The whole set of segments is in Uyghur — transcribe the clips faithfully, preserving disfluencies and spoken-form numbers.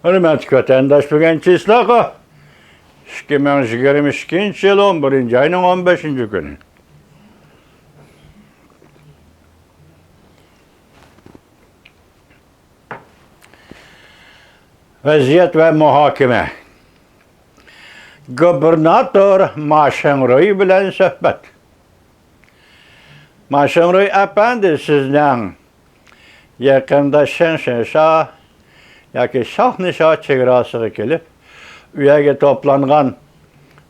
ھۆرمەتلىك ۋەتەنداش، بۈگۈن چىسلاغا ئىككى مىڭ يىگىرمە ئىككىنچى يىل ئون بىرىنچى ئاينىڭ ئون بەشىنچى كۈنى. ۋەزىيەت ۋە مۇھاكىمە. گۇبېرناتور ما شېڭرۇي بىلەن سۆھبەت. ما شېڭرۇي ئەپەندى، سىزنىڭ يېقىندا شېڭشېنشا ياكى شاھنىشا چېگراسىغا كېلىپ، ئۇ يەرگە توپلانغان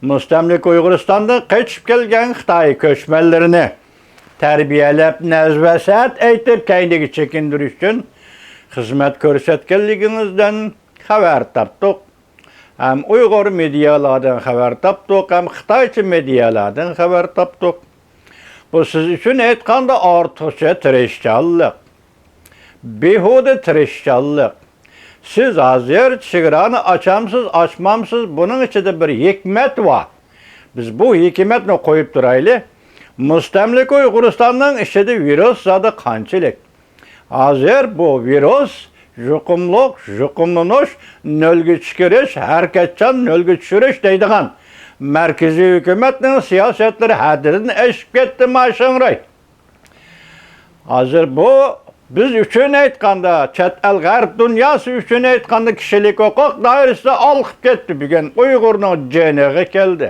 مۇستەملىكە ئۇيغۇرىستاندىن قېچىپ كەلگەن خىتاي كۆچمەنلىرىنى تەربىيەلەپ، نەزۋەسىھەت ئېيتىپ، كەينىگە چېكىندۈرۈش ئۈچۈن خىزمەت كۆرسەتكەنلىكىڭىزدىن خەۋەر تاپتۇق. ھەم ئۇيغۇر مېدىيالاردىن خەۋەر تاپتۇق، ھەم خىتايچە مېدىيالاردىن خەۋەر تاپتۇق. بۇ سىز ئۈچۈن ئېيتقاندا ئارتۇقچە تىرىشچانلىق، بىھۇدە تىرىشچانلىق. سىز ھازىر چېگرانى ئاچامسىز، ئاچمامسىز، بۇنىڭ ئىچىدە بىر ھېكمەت بار. بىز بۇ ھېكمەتنى قويۇپ تۇرايلى. مۇستەملىكە ئۇيغۇرىستاننىڭ ئىچىدە ۋىرۇس زادى قانچىلىك؟ ھازىر بۇ ۋىرۇس، يۇقۇملۇق، يۇقۇملىنىش، نۆلگە چىقىرىش، ھەرىكەتچان نۆلگە چۈشۈرۈش دەيدىغان مەركىزىي ھۆكۈمەتنىڭ سىياسەتلىرى ھەددىدىن ئېشىپ كەتتى، ما شېڭرۇي. ھازىر بۇ بىز ئۈچۈن ئېيتقاندا، چەت ئەل غەرب دۇنياسى ئۈچۈن ئېيتقاندا، كىشىلىك ھوقۇق دائىرىسىدە ئالقىپ كەتتى. بۈگۈن ئۇيغۇرنىڭ جېنىغا كەلدى.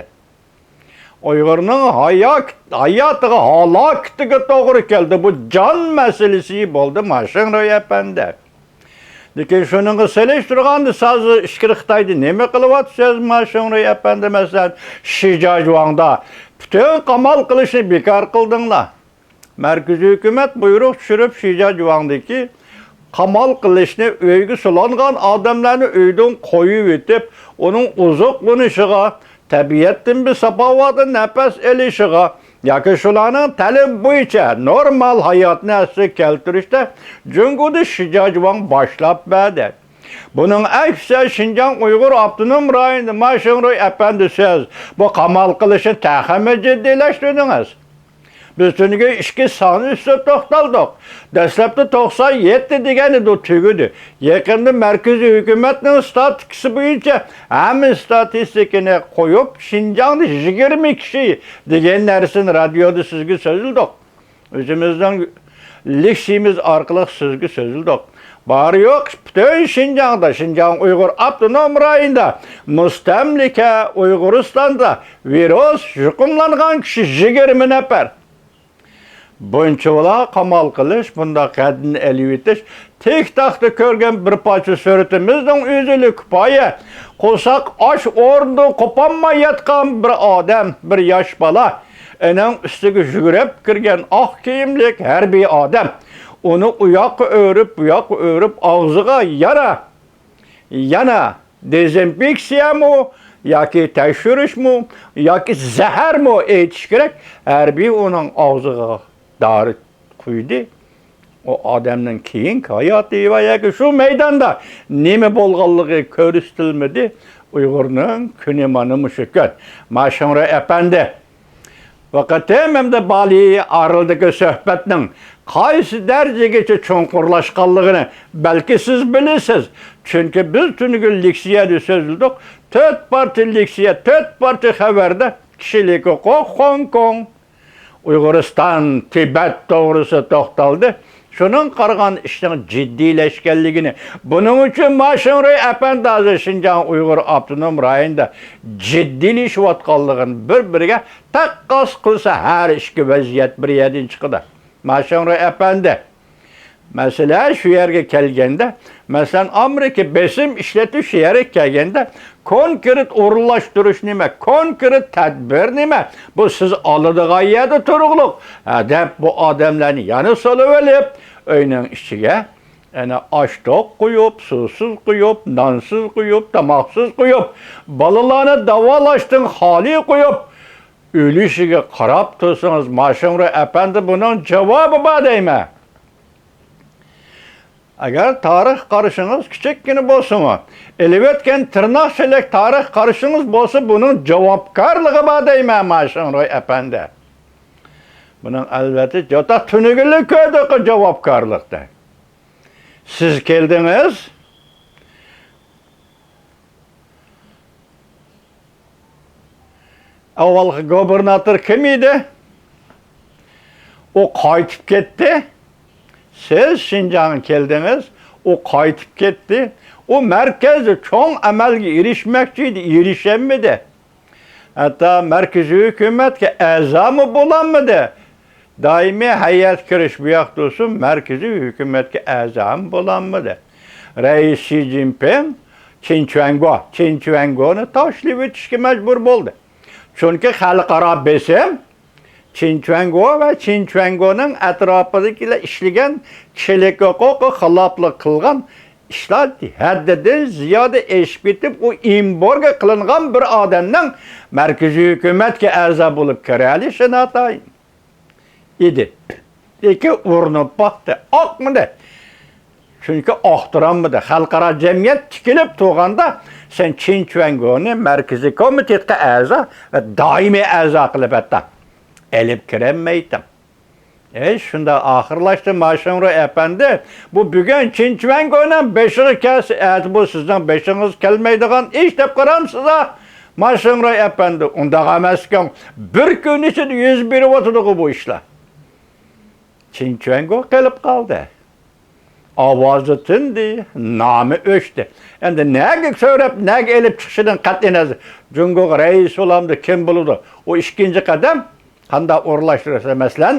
ئۇيغۇرنىڭ ھايا-، ھاياتىغا، ھالاكىتىگە توغرا كەلدى. بۇ جان مەسىلىسى بولدى، ما شېڭرۇي ئەپەندى. لېكىن شۇنىڭغا سېلىشتۇرغاندا، سىز ئىچكىرى خىتايدا نېمە قىلىۋاتىسىز، ما شېڭرۇي ئەپەندى؟ مەسىلەن، شى جياجۇاڭدا پۈتۈن قامال قىلىشنى بىكار قىلدىڭلار. مەركىزىي ھۆكۈمەت بۇيرۇق چۈشۈرۈپ، شى جياجۇاڭدىكى قامال قىلىشنى، ئۆيگە سولانغان ئادەملەرنى ئۆيدىن قويۇۋېتىپ، ئۇنىڭ ئوزۇقلىنىشىغا، تەبىئەتتىن بىر ساپاۋاتتا نەپەس ئېلىشىغا ياكى شۇلارنىڭ تەلىپى بويىچە نورمال ھاياتنى ئەسلىگە كەلتۈرۈشتە جۇڭگودا شى جياجۇاڭ باشلاپ بەردى. بۇنىڭ ئەكسىچە شىنجاڭ ئۇيغۇر ئاپتونوم رايونىدا، ما شېڭرۇي ئەپەندى، سىز بۇ قامال قىلىشنى تېخىمۇ جىددىيلەشتۈردىڭىز. بىز تۈنۈگۈن ئىككى سان ئۈستىدە توختالدۇق. دەسلەپتە توقسان يەتتە دېگەن ئىدى، تۈگىدى. يېقىندا مەركىزىي ھۆكۈمەتنىڭ ستاتىستىكىسى بويىچە ھەممە ستاتىستىكىنى قويۇپ، شىنجاڭدا يىگىرمە كىشى دېگەن نەرسىنى رادىيودا سىزگە سۆزلىدۇق. ئۆزىمىزنىڭ لېكسىيىمىز ئارقىلىق سىزگە سۆزلىدۇق. بار يوق، پۈتۈن شىنجاڭدا، شىنجاڭ ئۇيغۇر ئاپتونوم رايونىدا، مۇستەملىكە ئۇيغۇرىستاندا ۋىرۇس يۇقۇملانغان كىشى يىگىرمە نەپەر. بۇنچىۋالا قامال قىلىش، بۇنداق ھەددىنى ئېلىۋېتىش، تىك تاختا كۆرگەن بىر پارچە سۈرىتىمىزنىڭ ئۆزىلا كۇپايە. قورساق ئاچ، ئورنىدىن قوپالماي ياتقان بىر ئادەم، بىر ياش بالا، ئېنىڭ ئۈستىگە يۈگۈرۈپ كىرگەن ئاق كىيىملىك ھەربىي ئادەم ئۇنى ئۇ ياققا ئۆرۈپ، بۇ ياققا ئۆرۈپ، ئاغزىغا يەنە، يەنە دېزىنفېكسىيەمۇ ياكى تەكشۈرۈشمۇ ياكى زەھەرمۇ ئېيتىش كېرەك، ھەربىي ئۇنىڭ ئاغزىغا دارى قۇيدى. ئۇ ئادەمنىڭ كېيىنكى ھاياتى ۋە ياكى شۇ مەيداندا نېمە بولغانلىقى كۆرسىتىلمىدى. ئۇيغۇرنىڭ كۈنى مانا مۇشۇ كۈن. ما شېڭرۇي ئەپەندى، بۇ قېتىم ھەمدە بالى ئارىلىدىكى سۆھبەتنىڭ قايسى دەرىجىگىچە چوڭقۇرلاشقانلىقىنى بەلكى سىز بىلىسىز. چۈنكى بىز تۈنۈگۈن لېكسىيەدە سۆزلىدۇق. تۆت پارچە لېكسىيە، تۆت پارچە خەۋەردە كىشىلىك ھوقۇق، خوڭكوڭ، ئۇيغۇرىستان، تىبەت توغرىسىدا توختالدى. شۇنىڭغا قارىغاندا ئىشنىڭ جىددىيلەشكەنلىكىنى، بۇنىڭ ئۈچۈن ما شېڭرۇي ئەپەندى ھازىر شىنجاڭ ئۇيغۇر ئاپتونوم رايونىدا جىددىيلىشىۋاتقانلىقىنى بىر-بىرىگە تەققاس قىلسا، ھەر ئىككى ۋەزىيەت بىر يەردىن چىقىدۇ. ما شېڭرۇي ئەپەندى، مەسىلە شۇ يەرگە كەلگەندە، مەسىلەن، ئامېرىكا بېسىم ئىشلىتىپ شۇ يەرگە كەلگەندە، كونكرېت ئورۇنلاشتۇرۇش نېمە، كونكرېت تەدبىر نېمە؟ بۇ سىز ئالىدىغان يەردە تۇرۇقلۇق. ھە، دەپ بۇ ئادەملەرنى يەنە سولىۋېلىپ، ئۆينىڭ ئىچىگە يەنە ئاچ-توق قويۇپ، سۇسىز قويۇپ، نانسىز قويۇپ، تاماقسىز قويۇپ، بالىلارنى داۋالاشتىن خالىي قويۇپ، ئۆلۈشىگە قاراپ تۇرسىڭىز، ما شېڭرۇي ئەپەندى، بۇنىڭ جاۋابى بار دەيمەن. ئەگەر تارىخ قارىشىڭىز كىچىككىنە بولسىمۇ، ئېلىۋەتكەن تىرناقچىلىك تارىخ قارىشىڭىز بولسا، بۇنىڭ جاۋابكارلىقى بار دەيمەن، ما شېڭرۇي ئەپەندى. بۇنىڭ ئەلۋەتتە جاتا تۈنۈگۈنلا كۆردۇق جاۋابكارلىقنى. سىز كەلدىڭىز، ئاۋۋالقى گۇبېرناتور كىم ئىدى؟ ئۇ قايتىپ كەتتى. سىز شىنجاڭغا كەلدىڭىز، ئۇ قايتىپ كەتتى. ئۇ مەركەزدە چوڭ ئەمەلگە ئېرىشمەكچى ئىدى، ئېرىشەلمىدى. ھەتتا مەركىزىي ھۆكۈمەتكە ئەزامۇ بولالمىدى. دائىمىي ھەيئەتكە كىرىش بۇ ياقتا تۇرسۇن، مەركىزىي ھۆكۈمەتكە ئەزامۇ بولالمىدى. رەئىس شى جىنپىڭ چىن چۈەنگو، چىن چۈەنگونى تاشلىۋېتىشكە مەجبۇر بولدى. چۈنكى خەلقئارا بېسىم چىن چۈەنگو ۋە چىن چۈەنگونىڭ ئەتراپىدىكىلەر ئىشلىگەن كىشىلىك ھوقۇققا خىلاپلىق قىلغان ئىشلار ھەددىدىن زىيادە ئېشىپ كېتىپ، ئۇ ئېمبارگو قىلىنغان بىر ئادەمنىڭ مەركىزىي ھۆكۈمەتكە ئەزا بولۇپ كىرەلىشى ناتايىن ئىدى. لېكىن ئۇرۇنۇپ باقتى، ئاقمىدى. چۈنكى ئاختۇرالمىدى. خەلقئارا جەمئىيەت تىكىلىپ تۇرغاندا، سەن چىن چۈەنگونى مەركىزىي كومىتېتقا ئەزا ۋە دائىمىي ئەزا قىلىپ ھەتتا ئېلىپ كىرەلمەيتتىڭ. ئەي، شۇنداق ئاخىرلاشتى، ماشىڭرۇي ئەپەندى. بۇ بۈگۈن چىن چۈەنگونىڭ بېشىغا كەلسە، ئەتە بۇ سىزنىڭ بېشىڭىزغا كەلمەيدىغان ئىش دەپ قارامسىز-ھە، ماشىڭرۇي ئەپەندى؟ ئۇنداق ئەمەسكەن، بىر كۈن ئىچىدە يۈز بېرىۋاتىدىغۇ بۇ ئىشلار. چىن چۈەنگو قېلىپ قالدى. ئاۋازى تىندى، نامى ئۆچتى. ئەمدى نەگە سۆرەپ، نەگە ئېلىپ چىقىشىدىن قەتئىينەزەر، جۇڭگوغا رەئىس بولامدۇ، كىم بولىدۇ؟ ئۇ ئىككىنچى قەدەم. قانداق ئورۇنلاشتۇرۇلسا، مەسىلەن،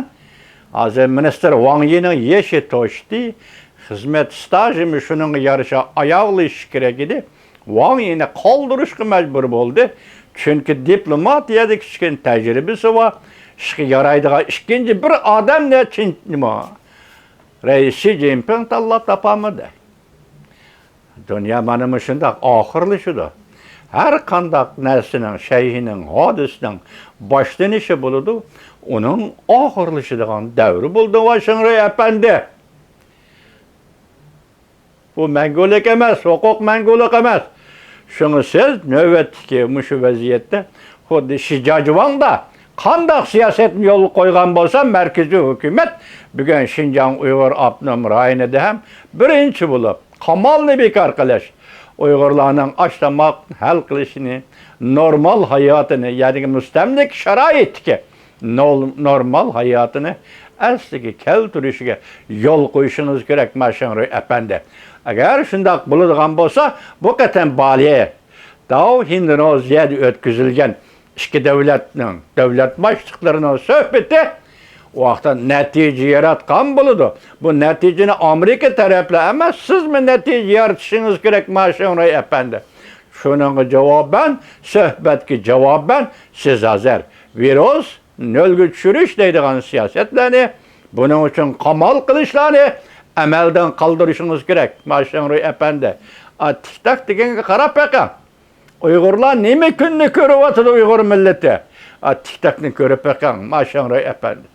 ھازىر مىنىستىر ۋاڭ يىنىڭ يېشى توشتى، خىزمەت ستاژىمۇ شۇنىڭغا يارىشا ئاياغلىشىشى كېرەك ئىدى. ۋاڭ يىنى قالدۇرۇشقا مەجبۇر بولدى. چۈنكى دىپلوماتىيەدە كىچىككىنە تەجرىبىسى بار، ئىشقا يارايدىغان ئىككىنچى بىر ئادەم نە چىن، نېمە، رەئىس شى جىنپىڭ تاللاپ تاپالمىدى. دۇنيا مانا مۇشۇنداق ئاخىرلىشىدۇ. ھەر قانداق نەرسىنىڭ، شەيئىنىڭ، ھادىسىنىڭ باشلىنىشى بولىدۇ، ئۇنىڭ ئاخىرلىشىدىغان دەۋرى بولىدۇ، ۋاشىڭرۇي ئەپەندى. بۇ مەڭگۈلۈك ئەمەس، ھوقۇق مەڭگۈلۈك ئەمەس. شۇڭا سىز نۆۋەتتىكى مۇشۇ ۋەزىيەتتە خۇددى شى جاجۋاڭدا قانداق سىياسەتنى يولغا قويغان بولسا، مەركىزىي ھۆكۈمەت بۈگۈن شىنجاڭ ئۇيغۇر ئاپتونوم رايونىدا ھەم بىرىنچى بولۇپ، قامالنى بىكار قىلىش، ئۇيغۇرلارنىڭ ئاش-تاماق ھەل قىلىشىنى، نورمال ھاياتىنى، يەنى مۇستەملىكە شارائىتىدىكى نول-، نورمال ھاياتىنى ئەسلىگە كەلتۈرۈشىگە يول قويۇشىڭىز كېرەك، ماشىڭرۇي ئەپەندى. ئەگەر شۇنداق بولىدىغان بولسا، بۇ قېتىم بالى داۋ ھىندىنو زىيەدە ئۆتكۈزۈلگەن ئىككى دۆلەتنىڭ دۆلەت باشلىقلىرىنىڭ سۆھبىتى ئۇ ۋاقىتتا نەتىجە ياراتقان بولىدۇ. بۇ نەتىجىنى ئامېرىكا تەرەپلەر ئەمەس، سىزمۇ نەتىجە يارىتىشىڭىز كېرەك، ماشىڭرۇي ئەپەندى. شۇنىڭغا جاۋابەن، سۆھبەتكە جاۋابەن سىز ھازىر ۋىرۇس نۆلگە چۈشۈرۈش دەيدىغان سىياسەتلەرنى، بۇنىڭ ئۈچۈن قامال قىلىشلارنى ئەمەلدىن قالدۇرۇشىڭىز كېرەك، ماشىڭرۇي ئەپەندى. ئا، تىك تاك دېگەنگە قاراپ بېقىڭ. ئۇيغۇرلار نېمە كۈننى كۆرۈۋاتىدۇ، ئۇيغۇر مىللىتى؟ ئا، تىك تاكنى كۆرۈپ بېقىڭ، ماشىڭرۇي ئەپەندى.